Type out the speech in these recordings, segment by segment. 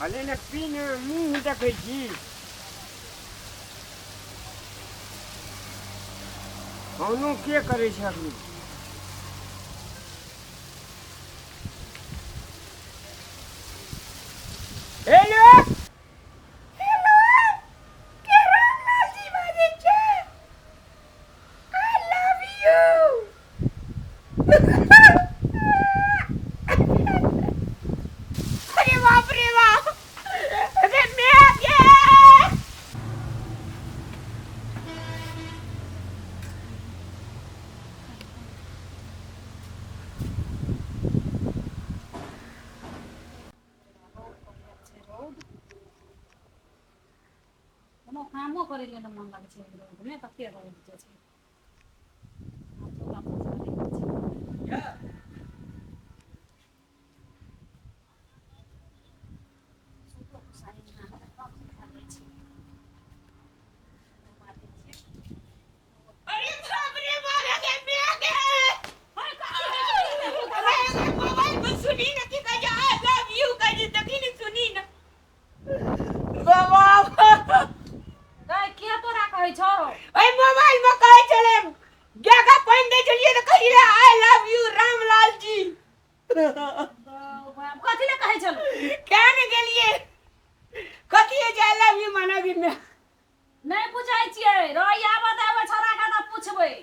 अरे ने पी ने मुँह देखै छी फोनो के करै छै अखनी हेलो हेलो के रामलाल जी बाजै छै I love you अरे बाप रे बाप अरे मैं गे कोनो कामो करै लए नहि मन लागै छै रौदमे तते रौद जे छै अरे बाप रे बाप रे मैं गे अरे मोबाइल पर सुनी ना कि कहे I love you कहे देखी ने सुनी ना बाबा गै के तोरा कहै छौ रौ अरे मोबाइल में कहे चले गागा पानि दै छलियै तऽ कही रहे I love you Ramlal ji कथी लए कहै छलौ क्या ने गेलियै कथी है जे I love you माना भी मैं नहि बुझै छियै रौ आबऽ तऽ एगो छोड़ा के तऽ पुछबै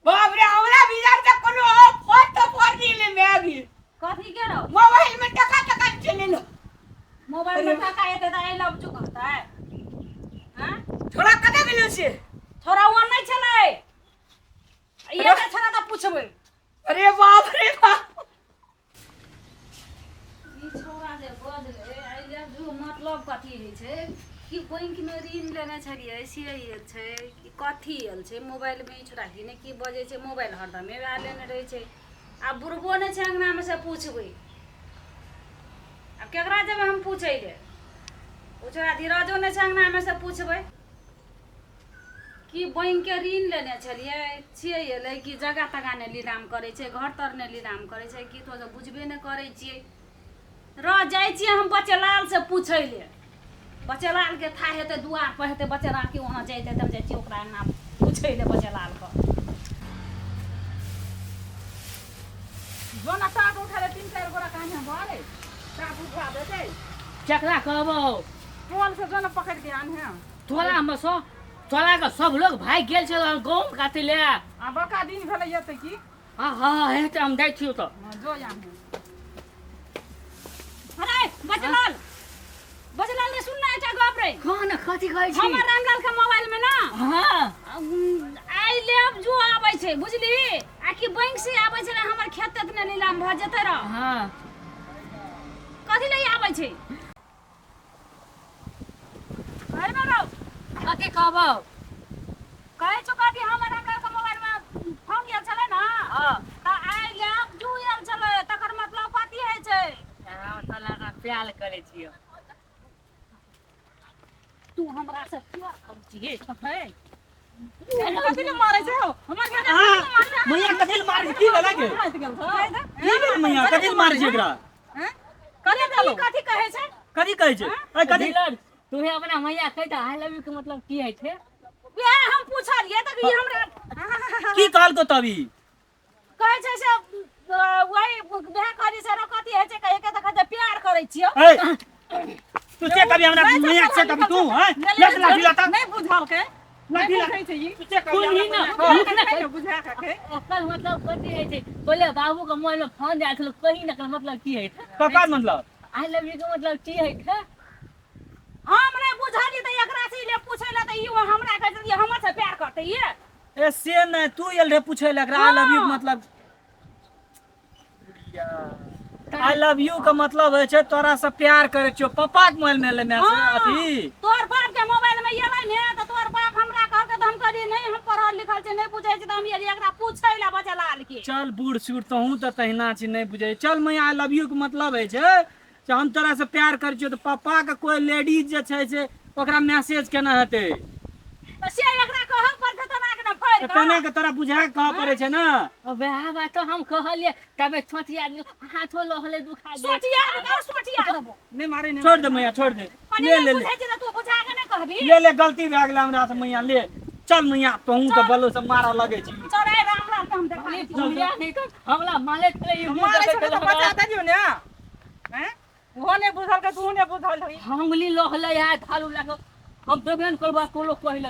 बाप रे हमरा बिगाड़ के कोनो फोन तो फोड़ दिले मैं अभी कथी के रौ मोबाइल में टका टका चले लो मोबाइल में टका एतै तऽ I love you कहतै हाँ थोड़ा कता गेलो से थोड़ा ओ नहि छलै ई एतै छलै तऽ पुछबै अरे बाप रे बाप ई छौड़ा जे बजलै I love you मतलब कथी होइ छै कि बैंकमे ऋण लेने छलियै से आयल छै कि कथी आयल छै मोबाइलमे ई छौड़ा की ने की बजै छै मोबाइल हरदमे वएह लेने रहै छै आ बुढ़बो नहि छै अङ्गनामे से पुछबै आब केकरा जेबै हम पूछै लए ओ छौड़ा धीरजो नहि छै अङ्गनामे से पुछबै कि बैंकके ऋण लेने छलियै छियै एलै कि जगह तगह नहि लीलाम करै छै घर तर नहि लीलाम करै छै की तो बुझबे नहि करै छियै रह जाइ छियै हम बचेलाल से पूछै ले बचेलालके था हेतै दुआर पर हेतै बचेलाल कि वहाँ जाइत हेतै हम जाइ छियै ओकरा अङ्गना पूछै ले बचेलालके जो ना टाट उठा ले तीन चार गोरा कहाँ भऽ रे टाट उठा देतै केकरा कहबो टोल से जो ना पकड़ के आन है तोरा में सो तोरा के सब लोग भाग गेल छै गाँव काते ले आ बड़का दिन भेलै एतै की हाँ हाँ हाँ हेतै हम जाइ छियौ तऽ हाँ, जो यहाँ अरे बचलाल बचलाल रे सुन ना एकटा गप रे कह ने कथी कहै छी हमर रामलाल के मोबाइल में ना हाँ I love जो आबै छै बुझली आ कि बैंक से आबै छै ने हमर खेत तेत ने नीलाम भऽ जेतै र हाँ कथी लए आबै छै घर में रहो कथी कहबौ कहै छौ कथी हमर हमरा के मोबाइल में फोन गेल छलै ने हाँ तऽ I love you आयल छलै तकर मतलब कथी होइ छै हम तोरा से प्यार करै छियौ तू हमरा से प्यार करै छियै हे कथी ले मारै छै हौ हमर घर मैया कथी ले मारै छै की भेलै गे मारि गेल छौ की भेल मैया कथी ले मारै छै एकरा हैं कथी कथी कथी कहै छै कथी कहै छै ऐ कथी धीरज तूहे अपना मैया कहि दे I love you के मतलब की होइ छै वएह हम पूछलियै तऽ ई हमरा की कहलको तभी कहै छै से वही वएह कहली से कथी होइ छै कहै के तऽ कहै छै प्यार करै छियौ ऐ तू से कभी हमरा मैया से कभी तू हैं ले लाठी लाता नहीं बुझल के लाठी ला बुझै छै ई तू से कभी तू ही ना हमरा रुक ना नहीं बुझा के एकर मतलब कथी होइ छै पहिले बाबू के मोबाइल में फोन जाइ छल कही ना एकर मतलब की होइ छै ककर मतलब I love you के मतलब की होइ छै हम नहि बुझलियै तऽ एकरा से ले पूछै लए तऽ ई हमरा कहै छै हमर से प्यार करतै ये ए से नहीं तू एल रे पूछे लग रहा I love you के मतलब I love you के मतलब होइ छै तोरा से प्यार करै छियौ पप्पा के मोबाइल में लेने से अथी तोर बाप के मोबाइल में एलै ने तऽ तोर बाप हमरा कहलकै तऽ हम कहलियै नहि हम पढ़ल लिखल छी नहि बुझै छी तऽ हम एलियै एकरा पूछै लए बचलाल के चल बूढ़ सूढ़ तहूँ तऽ तहिना छी नहि बुझै चल मैं I love you के मतलब होइ छै जे हम तोरा से प्यार करै छियौ तऽ पप्पा के कोई लेडीज जे छै से ओकरा मैसेज केना हेतै तऽ से एकरा कहऽ पड़तै तोरा के ने छोड़ि तऽ तेना के तोरा बुझा के कहऽ पड़ै छै ने। वएह बात तो हम कहलिए, तबे छोटिया हाथो लहले दुखा गेल। सोचिया देबो, सोचिया देबो। नहि मारे, नहि छोड़ दे मैया, छोड़ दे। कनी ले नहि ले ले। बुझै छै तऽ तू बुझा के नहि कहबी? ले ले, गलती भए गेलै हमरा से मैया, ले चल मैया। तोहूँ तऽ बलो से मारऽ लगै छी। चल आइ रामलाल के हम देखा दै छी। भैया नहीं तो हमला माले छलै ई मुँह मारै देखै छलै तऽ छलै। बचा देलियौ ने। हैं, ओहो नहि बुझलकै, तूहो नहि बुझल रही। हम उंगली लहले है थालू लागे, हम देबे न करबा कोनो कहिले।